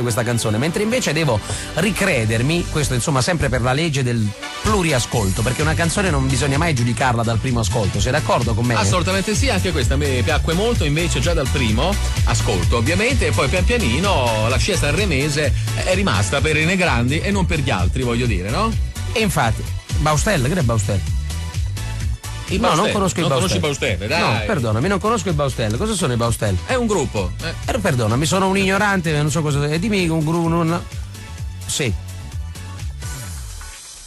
questa canzone, mentre invece devo ricredermi, questo insomma sempre per la legge del pluriascolto, perché una canzone non bisogna mai giudicarla dal primo ascolto, sei d'accordo con me? Assolutamente sì, anche questa mi piacque molto invece già dal primo ascolto ovviamente e poi pian pianino la scia sanremese è rimasta per i Negrandi e non per gli altri voglio dire, no? E infatti, Baustelle, che è Baustelle? I No, non Baustelle. conosco i Non Baustelle. conosci i Baustelle, dai. No, perdonami, non conosco i Baustelle. Cosa sono i Baustelle? È un gruppo. Perdonami, sono un ignorante, non so cosa. Dimmi un gruppo. Un... Sì.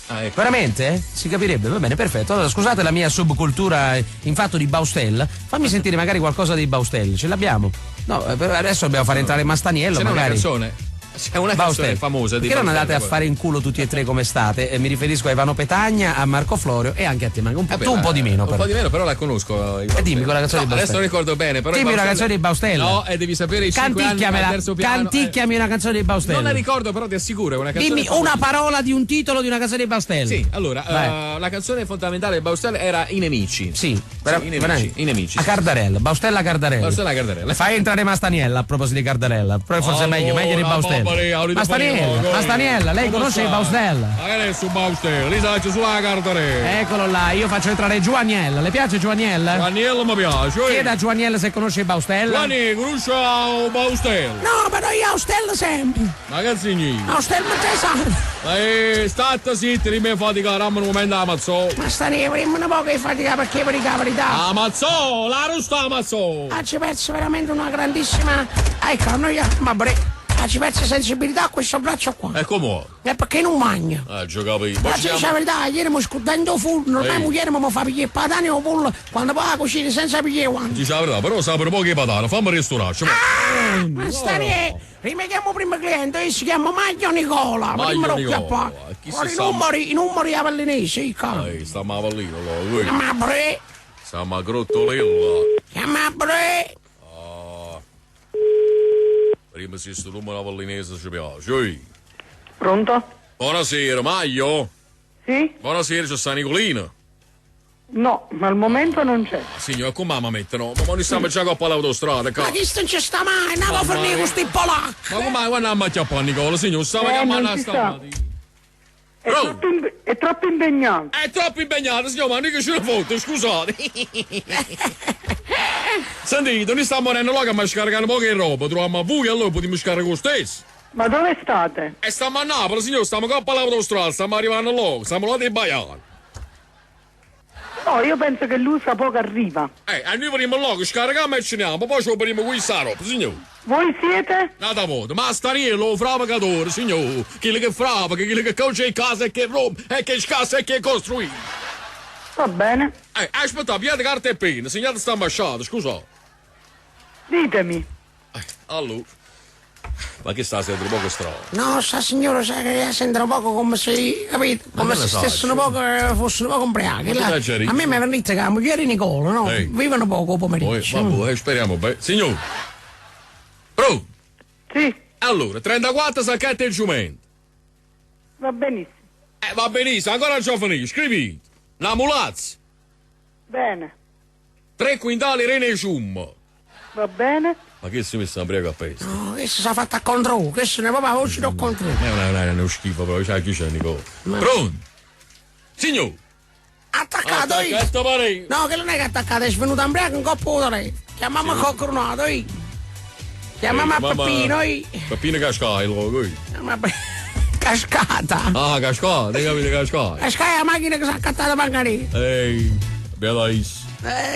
Ah, ecco. Veramente? Si capirebbe, va bene, perfetto. Allora, scusate la mia subcultura in fatto di Baustelle. Fammi sentire magari qualcosa dei Baustelle, ce l'abbiamo? No, però adesso dobbiamo fare entrare Mastaniello, C'è una magari. canzone. C'è una Baustelle. canzone famosa di Perché non andate a Baustelle, fare in culo tutti e tre come state? Mi riferisco a Ivano Petagna, a Marco Florio e anche a te, ma un po', Vabbè, tu un po' di meno Un però. po' di meno, però la conosco. E dimmi quella canzone No, di adesso Baustelle. non ricordo bene, però i Dimmi una Baustelle- canzone di Baustelle. No, e devi sapere i 5 anni al Canticchiamela, terzo piano. canticchiami una canzone di Baustelle. Non la ricordo, però ti assicuro, è una canzone Dimmi famosa. una parola di un titolo di una canzone di Baustelle. Sì, allora, Vai. la canzone fondamentale di Baustelle era I nemici. Sì, I nemici, veramente. I nemici. A Cardarella, Baustella Cardarella. Baustella Cardarella. Fai entrare Mastaniella a proposito di Cardarella. Però forse è meglio, meglio di Allora, Baustella. Bobari, avrete Mastaniella, fatto, Mastaniella, lei Come conosce sta? Baustella? Magari su Baustella, lì sa sulla Cardarella. Eccolo là, io faccio entrare Giuaniella. Le piace Giuaniella? Giuaniella mi piace. Chieda a Giuaniella se conosce Baustella. Giovanni, conosce Baustella? No, però io Austella sempre. Ma che significa? Austella ma te sa. Ma state zitti, rimane faticare, un momento ammazzò. Ma sta prima un po' che fatica perché per la verità. Ammazzò, la rusta ammazzò. Ah, ci penso veramente una grandissima. Ecco, noi ma bre. Ah, ci penso sensibilità a questo braccio qua. E come? È perché non mangio. Giocavo io. Ma se dice la verità, ieri mi scordando forno, ormai Ehi. moglie mi fa pigliare patane o pollo quando poi la cucina senza pigliare guanti. Dice la verità, però sa per poche patane, fammi ristorarci. Ma stare, rimettiamo primo cliente, io si chiama Maglio Nicola, Maglio prima lo Nicola, chiappa. chi Ora si i sa- numeri, i numeri avallinesi, ecco. Ehi, stiamo a Avellino, allora, lui. Chiama bre, Stiamo a Grottolella. chiama bre. Ah. Prima se sto numero avallinese ci piace. Ehi. Pronto? Buonasera, Maglio. Sì? Buonasera, c'è San Nicolino. No, ma al momento non c'è. Signor, come mamma mettono? Ma noi stiamo già coppa all'autostrada, Ma cazzo. chi non ci sta mai? Andiamo a fornire questi polacchi. Ma come guarda a macchiappare Nicola, signor, stava chiamando non a ci sta. stamattina. È troppo, è troppo impegnato. È troppo impegnato, signor, ma noi che ce ne fotte, scusate. Sentite, noi stiamo morendo là che mi scaricano poche roba, troviamo a voi e allora potremmo scaricare lo stesso. Ma dove state? E stiamo a Napoli, signor, stiamo coppa all'autostrada, stiamo arrivando là, stiamo là dei Baiani. No, io penso che lui fra poco arriva. E noi veniamo là, che scarichiamo e ce ne andiamo, poi ci veniamo qui sta roba, signor. Voi siete? Nata volta, ma Staniello, fravacatore, signor, quello che fravaca, quello che causa in casa e che rompe, e che scassa e che costruisce. Va bene. Aspetta, piate carta e penna, segnate sta ambasciata, scusa. Ditemi. Allora. Ma che sta sempre poco strano? No, sta signora sa che sembra un poco come se, capito? Come che se ne sai? stessero poco, fossero poco ubriachi. Ma tu là. dai, Jerry. A me mi avevano detto che la moglie di Nicola, no? Ehi. Vivono poco pomeriggio. Poi, vabbè, speriamo bene. Signor. Pronto? Sì. Allora, 34 sacchetti e giumento. Va benissimo. Va benissimo, ancora non ci ho finito. Scrivi. La mulazza. Bene. 3 quintali rene e ciummo. Va bene. Ma che si mette sempre a pesta? No, questo si è fatto a contro, questo ne proprio voce do contro. È una, è uno schifo proprio, c'è chi c'è Nicola. Pronto? Signor. Attaccato io. Attaccato pare. No, che non è che è attaccato, è svenuto ambriaco un coppo di Chiamiamo Coccronato, io. Chiamiamo Eh, a mamma- Peppino, io. Peppino Cascai, logo. Chiama Pe- Cascata. Ah, Cascai, devi capire Cascai. Cascai è la macchina che si è accattata magari. Ehi, bella is.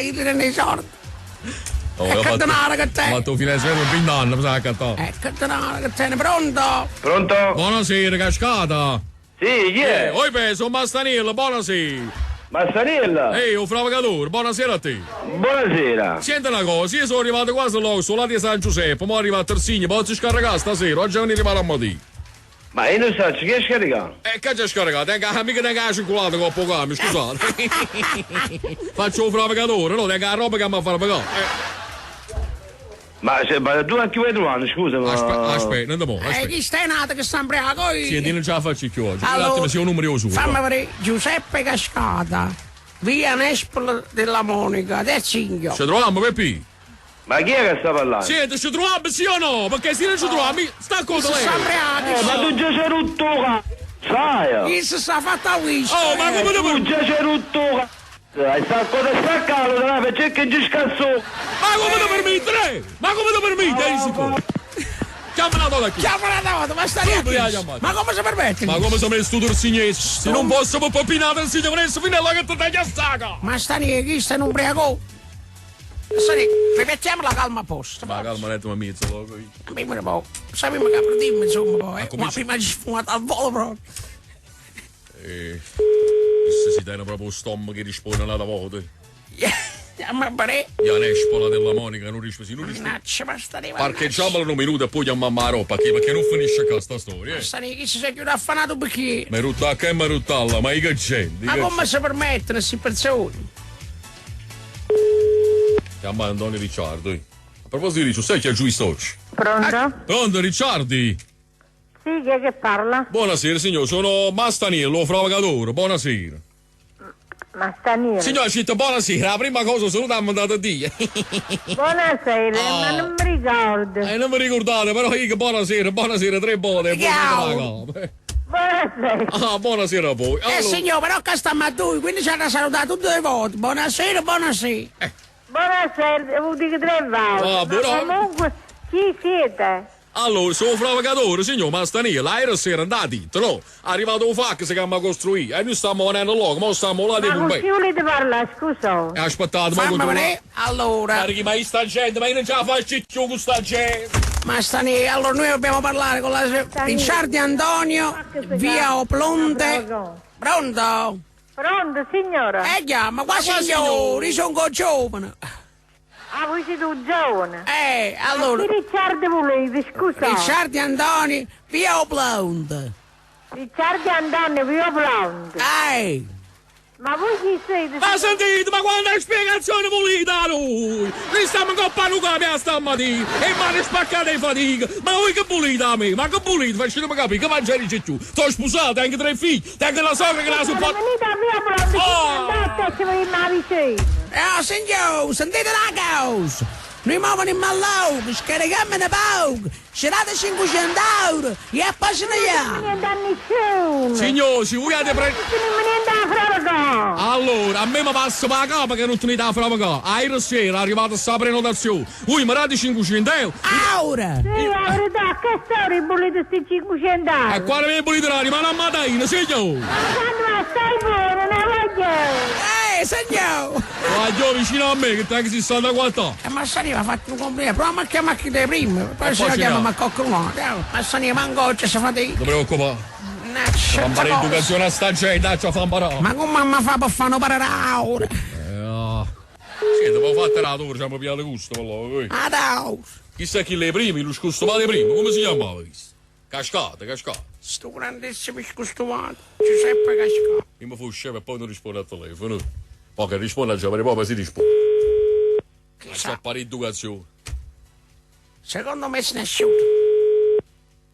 Io ne sordi. Oh, E ho che fatto- denaro che te. Ho fatto un finanziamento per 20 anni, mi sa accattato. Che denaro che te ne pronto? Pronto? Buonasera, Cascata. Sì, chi è? Oi, beh, sono Mastanello, buonasera. Mastanello? Ehi, un fravacatore, buonasera a te. Buonasera. Senti una cosa, io sono arrivato quasi là, sono là di San Giuseppe, mo arrivo a Tersigno, posso scaricare stasera, oggi non arrivare a mattina. Ma io non so, chi è scaricato? Che c'è scaricato? Tenga, mica tenga la cioccolata con poco, mi scusate. Faccio un fravacatore, no, tenga la roba che mi fa pagare. Ma, se, ma tu a chi vuoi trovare, scusa, ma... Aspetta, aspetta, non ti muovo, aspetta. Chi stai nato che sta ubriaco? io? Senti, non ce la faccio più oggi. Allora, Un attimo, sia un numero io su. Fammi vedere Giuseppe Cascata, via Nespolo della Monica, Tersigno. Ci troviamo, Peppi? Ma chi è che sta parlando? Senti, ci troviamo sì o no? Perché se non ci troviamo, sta con Si lei. sta Ma tu già c'è rotto il c***o, sai? Chi si sta fatta whisky? Oh, ma come Tu ti già c'è rotto il c***o. Hai sta cosa staccato, dai, perché ci scasso? Ma come ti permette? Ma come ti permette? Eri sicuro? Chiama la donna qui. Chiama la donna, ma sta lì. Subito la chiamata. Ma come si permette? Ma come si è messo tu signore? Se non posso popinare il signore, fino alla che ti taglia saga. Ma sta lì, chi sta in un ubriaco? Sta lì, rimettiamo la calma a posto. Ma calma, letto, ma mezzo, loco. Prima po', sappiamo che per dirmi, insomma, poi, eh. Ma comincia- prima ci sfumata al volo proprio. Eh, se si tiene proprio lo stomaco che risponde alla volta. Ma pare, Io nespola della Monica non risponde, non risponde. mannaggia, ma sta lì, Parcheggiamola un minuto e poi chiamiamo a roba, perché non finisce qua sta storia. Eh. Sta lì, chi si è chiuso affanato perché? Mi rutta che mi ruttalla, ma che gente. Ma che come si permettono queste persone? Chiama Antonio Ricciardo. eh. A proposito di Ricciardo, sai chi è giù oggi? Pronto? Pronto Ricciardi? Sì, chi è che parla? Buonasera signor, sono Mastaniello, provocatori, buonasera. Ma Staniele. Signora Citta, buonasera, la prima cosa salutammo andate a dire. Buonasera, Oh. ma non mi ricordo. Eh, non mi ricordate, però io che buonasera, buonasera, tre volte. Ciao. Buonasera. Ah, buonasera a voi. Eh Allora, signore, però che stiamo a due, quindi ci hanno salutato due volte. Buonasera, buonasera. Buonasera, devo dire tre volte. Ah, Ma però- comunque, chi siete? Allora, sono provocatore, signor Mastaniello, ieri sera andate, no? È arrivato un fax che mi costruì e noi stiamo venendo là, ma stiamo là di Ma con Bombay. chi volete parlare, scusa? E aspettate, ma Fammi continuate. vedere. Allora, Carichi, ma sta gente, ma io non ce la faccio più con sta gente. ma stani, allora noi dobbiamo parlare con la Ricciardi Antonio, via Oplonte. Pronto? Pronto, signora? Chiama, qua signori, sono giovane. Ah, voi siete un giovane. Allora, Chi Ricciardo volevi, scusa? Ricciardi Antonio, via Oplonte. Ricciardo Antonio, via Blount. Ma voi chi siete? Ma sentite, ma quanta spiegazione volete da noi? Noi stiamo in coppa a Luca stamattina e mi hanno spaccato di fatica. Ma voi che volete da me? Ma che volete? Facciamo capire, che mangiare c'è più? Sono sposato, anche tre figli, tengo la sorella che la supporta. Venite a via Blount, Oh! andate, ci vogliamo vicino. Signore, sentite la cosa. Noi muovono in malauco, scarichiamo ne poco, ci date 500 euro e poi se ne andiamo. Niente a nessuno. Signor, se voi avete pre... Non niente a frega. Allora, a me mi passa per la capa che non tenete la fravaca. Ieri sera è arrivata sta prenotazione. Voi mi date 500 euro. Aura! Sì, la verità, che storia volete questi 500 euro? E quale mi volete dare? Ma la mattina, signor! Ma quando ma stai buono, ne voglio. Signore! Voglio vicino a me che tengo 64 anni. Ma Sani mi ha fatto un complimento, proviamo a chiamare chi dei primi, poi E se poi lo ci chiama no. ma qualcuno, ma Sani manco oggi si fa di... Non preoccupare. Mannaggia, Fa imparare cosa. educazione a sta gente, dai, ci fa imparare. Ma come mamma fa per fare un aura? Ah. Sì, dopo fatta la tua, ci abbiamo pigliato gusto, quello. eh. Ad aura! Chissà chi le primi, lo scostumate prima, come si chiamava questo? Cascata, cascata. Sto grandissimo scostumato, Giuseppe Cascata. Prima fu scemo e poi non risponde al telefono. Poi che risponde al giovane, poi si risponde. Chissà, C'è pare educazione. secondo me se ne è asciutto.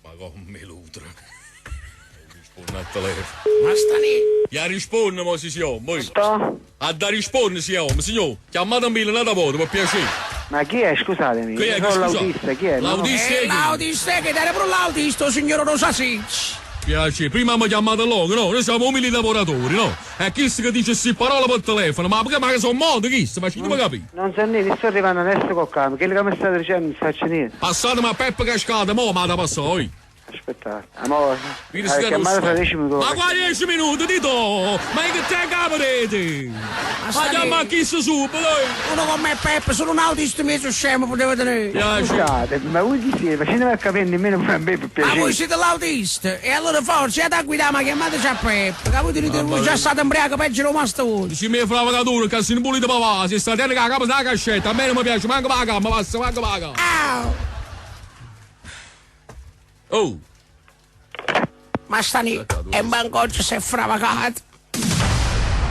Ma come lutra. Non risponde al telefono. Ma sta lì. Ya risponde, mo si siamo. A da risponde siamo, signor. Chiamate a me una volta, per piacere. Ma chi è? Scusatemi, Chi è io che sono scusa? l'autista, chi è? No, no. L'autista è E chi? l'autista che era pure l'autista, signor Rosasicci. Piace, prima mi chiamate loro, no? Noi siamo umili lavoratori, no? E chi che dice sì parola per telefono, ma perché ma che sono modo chi? Ma ci devo capire. Non so niente, sto arrivando adesso col camion, quello che mi state dicendo non faccio niente. Passatemi a Peppe Cascata, mo ma da passare, oi. Aspettate, amore, Mi hai rischiate chiamato lo fra 10 minuti. Ma qua 10 minuti, dito! Ma che te capite? Ma Ma sta chiama lì. chi subito, oi. Uno come Peppe, solo un autista mezzo scemo poteva tenere. Piace. Scusate, ma voi chi siete? Facetemi capire nemmeno per me, per Ma piacere. voi siete l'autista e allora forza, da guidare, ma chiamateci a Peppe, che voi tenete, voi già state imbriaco peggio lo mastro voi. Dici mi fravacatore che se non volete papà, se state la capa sta cascetta, a me non mi piace, manco la gamba, passa, manco la gamba. Au! Oh! Ma sta lì, e manco oggi si è fravacato.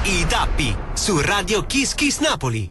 I Tappi su Radio Kiss Kiss Napoli.